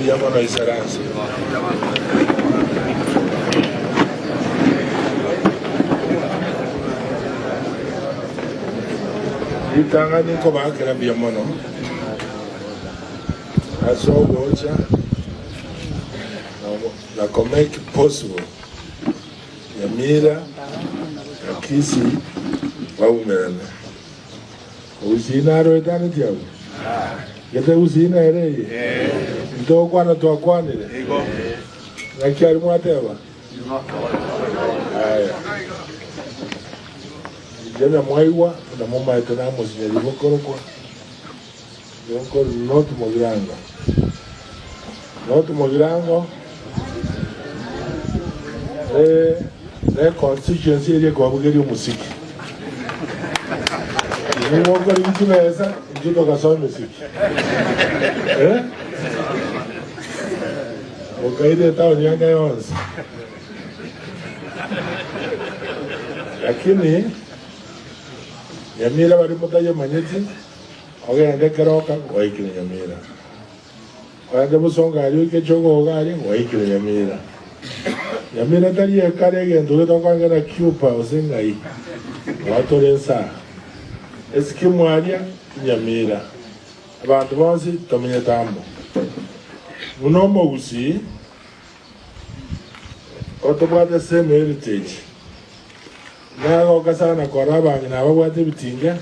Mbuya mono isaranse. Ritang'ani nkobaakera mbuya mono ase ogocha na komake possible Nyamira na Kisii baumerane. Gusii naroete ande tiabwo? Gete Gusii nere eye? Intogokwana twakwanire? Naki aria mwateba? Aya. Inche namwaigwa buna momaete namosinya ribokorokwa Ninkori North Mugirango. North Mugirango ne ne constituency eria ekoabugeria omosiki. Inwe mokorigia chibesa, intwe togasoa emesiki. Eh? Mokaira etaoni yanga yonsi. Lakini Nyamira baria motayemanyeti Ogende keroka gwaikire Nyamira. Ogende bosongo aria oike chogogo aria gwaikire Nyamira. Nyamira tari ekare egento getokoange na Cuba gose ng'ai. Noa tore nsaa. Esikimu aria Nyamira. Abanto bonsi tomenyete amo. Buna omogusii otobwate same heritage. Nagoka sana korora abang'ina ababwate ebitinge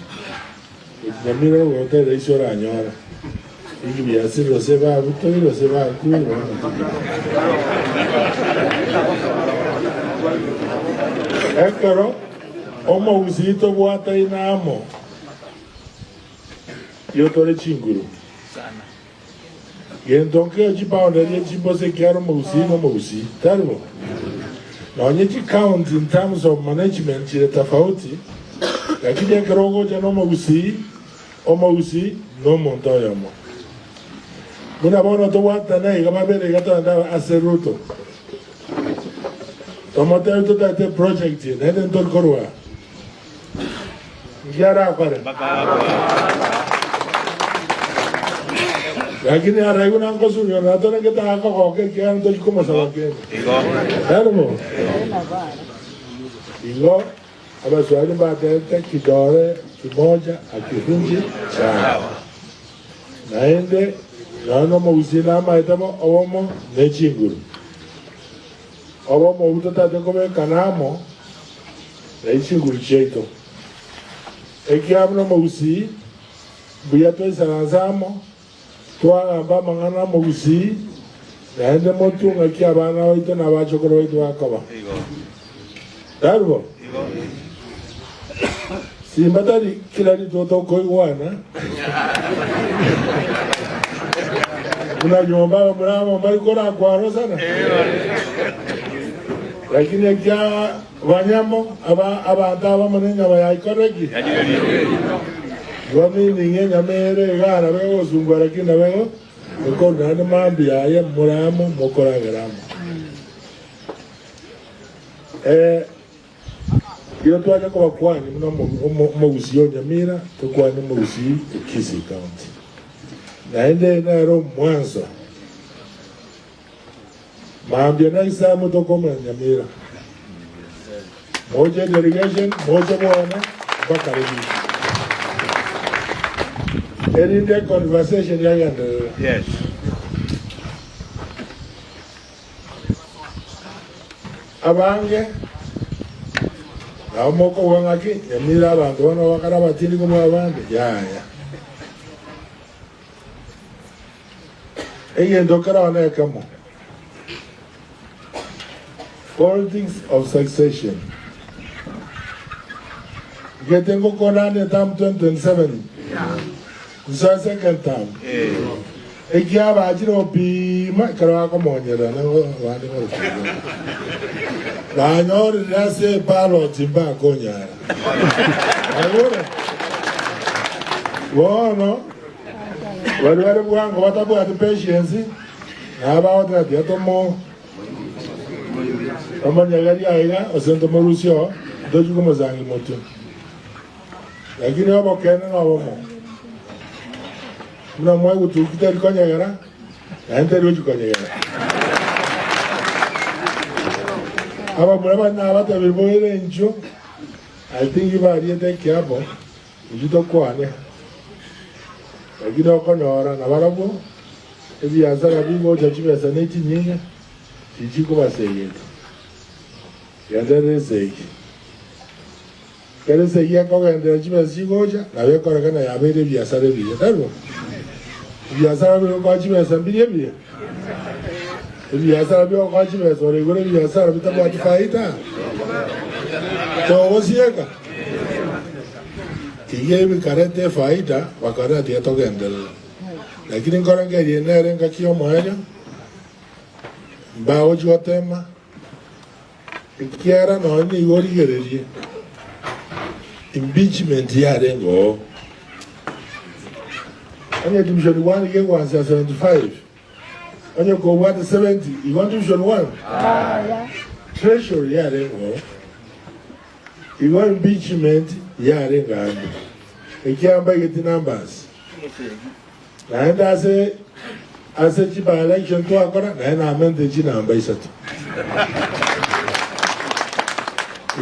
gochia Nyamira rogoro tari rahisi oranyore inki biasire gose babutoire gose bakure bono tibiri. Ekero omogusii tobwataine amo igo tore chinguru. Gento nkeiyo chiboundary echimbose ekiagera omogusii na omogusii, tari bo? Nonye chicounty in terms of management chire tofauti, lakini ekero ogocha na omogusii, omogusii na omonto oyomo. Buna bono tobwatane iga babere iga togende ase Ruto, tomotebi totagete eproject eye naende ntori korwa aa. Inki arakore? Lakini araigwe na nkosunyora na tore ngetakogoka ekiagera ntochi komosaba kende. Tari bo? Igo Abaswahili mbatebete kidore kimoja hakivunji chawa. Naende nonya nomogusii namaete bo obomo ne chinguru. Obomo obwo totaete kobekana amo ne chinguru chiaito. Ekiagera buna omogusii, mbuya twaisaranse amo, twagamba amang'ana 'omogusii, naende motwe ng'aki abana baito na abachokoro baito bakoba. Tari bo? Simba tari kera rituko tokoigwana buna nyomba abamura abo mbari korakwarwa sana lakini ekia banyamo aba abanto abamo nenyama yaikorire ki igo meaning enyama ere iga nabo egosungwa lakini nabo ego ekorwa naende mambia aye more amo mokoragera amo eh. Igo twacha kobakwania buna omogusii o Nyamira, tokwanie omogusii o Kisii County. Naende eye nero omwanso. Mambia next time tokomanya Nyamira. Moche delegation, moche bwane mpaka review. Erinde conversation yagenderera. Yes. Abange nabo mokogwa ng'aki, Nyamira abanto bono bakare abatindi kobua abande? Yaya. Egento keroo nekemo, politics of succession. Gete ngokonane eterm 2027, nsoe second term. Ekiabachire gopiima ekero bakomonyerera abande bagochia Banyorire ase ebaloti mbakonyara. Naigure? Bono baria bare bwango batabwati patience nabo bagoteba tiga tomo tomonyegerie aiga gose ntomorusie oo ntochie komosangia motwe. Lakini obokeene nobomo. Buna mwaigwa tuki tari konyegera. Naende tari gochia konyegera. Abamura bane nabatebirie boire inchuo, I think bariete ekiapo, inchuo tokwane. Lakini okonyora nabarabwo ebiasara bigocha chibesa ne chinyinge, tichikobasegeta. Genderera esegi. Ekero esegi ekogenderera chibesa chigocha, nabo ekorekana yabeire ebiasara ebiya, tari bo? Ebiasara bigokoa chibesa mbiria ebiya? Ebiasara bigokoa chibesa ore igoro ebiasara bitabwati faida? Togosieka? Tiga ebikarete efaida bakarora tiga togenderere. Lakini nkorengereria nere engaki y'omoerio, mbagochia gotema. Ekiagera nonya nigo origererie impeachment yarenge oo. Onye division 1 gegwansia 75, onye kobwate 70 igo division 1? Treasury yarenge oo. Igo impeachment yarenge ande. Ekiagera mbaigeti numbers. Naende ase ase chi by election twakora naye namente chinamba isato.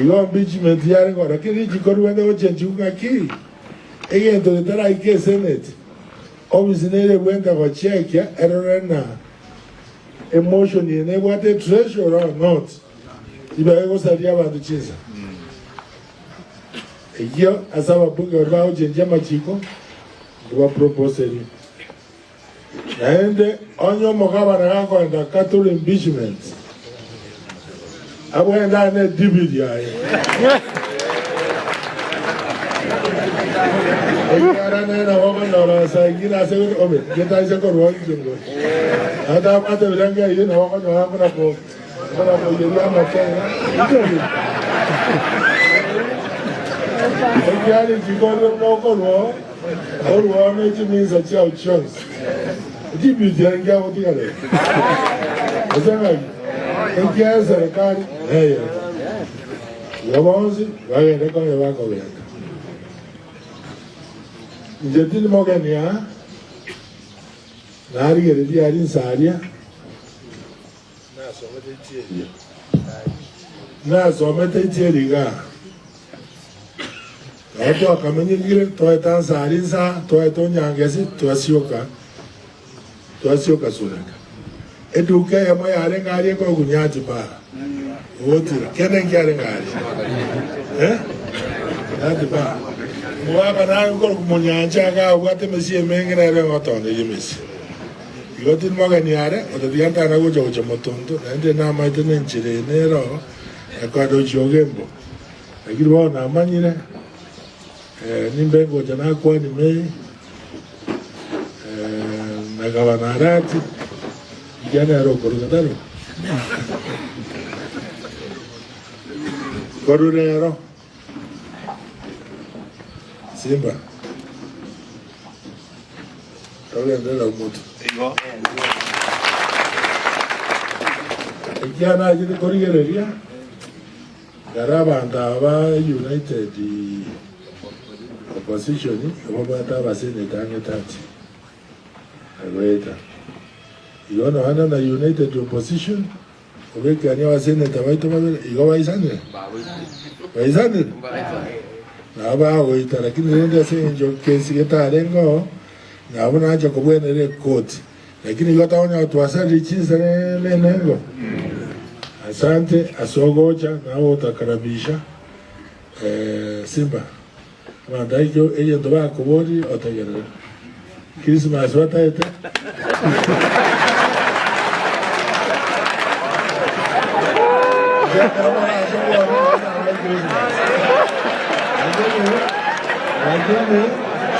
Igo impeachment yare gokora lakini richiko ribwate gochenchigwa ng'aki egento getaraika esenate ofisi nere ebwente gochekia erore na emotion eye nebwate etreasury or not ribaga gosaria abanto chinsa. Eyio ase ababunge baria bagochenchia amachiko Nkobaproposerie naende onye omogabana gakoenda katore impeachment, abwende ane edibiri yaye. Ekiagera nere nabo okonyora saa ingine ase obe getaise korwa inche ngocha. Atabwate ebirengo eyio nabo okonyora buna ko buna koiyeria amate iga. Inche Ekiagera richiko riria buna okorwa Orwane ne chiminsa chiao chionsi, chibiti engiya gotigarera. Gose ng'aki? Ekiagera eserekari neyemo. Igo bonsi bagende konya bakogenda. Inche tindi mogeni aa, narigereria aria inse aria, nasomete itieri, nasomete itieri igaa. Nabo twakamenyekire, twaeta Ansari insa, twaeta Onyangesi, twasioka, twasioka Suneka. Eduka eyemo yarenge aria ekorokwa Nyati Bar, ogotira, kende nkiarenge aria. Eh? Nyati Bar. Omogaka naye okorokwa Monyancha iga abwate emesie emenge nere ngotoneria emesie. Igo tindi mogeni are, otatiga ntana gocha gocha motonto, naende namaete nenchera eye nere oo, ekoenda gochia Ogembo. Lakini bono namanyire, nimbe ngocha nakwanie May, na gavana Arati, ekiagera nere okoruga, tari? Korwa rero, Simba, togenderera omotwe. Ekiagera nachete korigereria. Ekero abanto aba ba United Opposition babwate abaseneta ang'e 30 na goeta, igo nonya na United Opposition obekeranie abaseneta baito babere igo baisanire? Baisanire? Nabo bagoita lakini rende ase eng'encho kesi getarenge oo, nabo nacha kobwenera ekoti. Lakini igo tokonyora twasaririe chinsa nenengo. Asante ase ogocha na ogotakarabisha Simba. Abanto aikio egento bakoborie otegerere. Christmas bataete. Lakini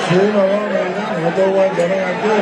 Simba bono iga nabo togwanchana ng'aki.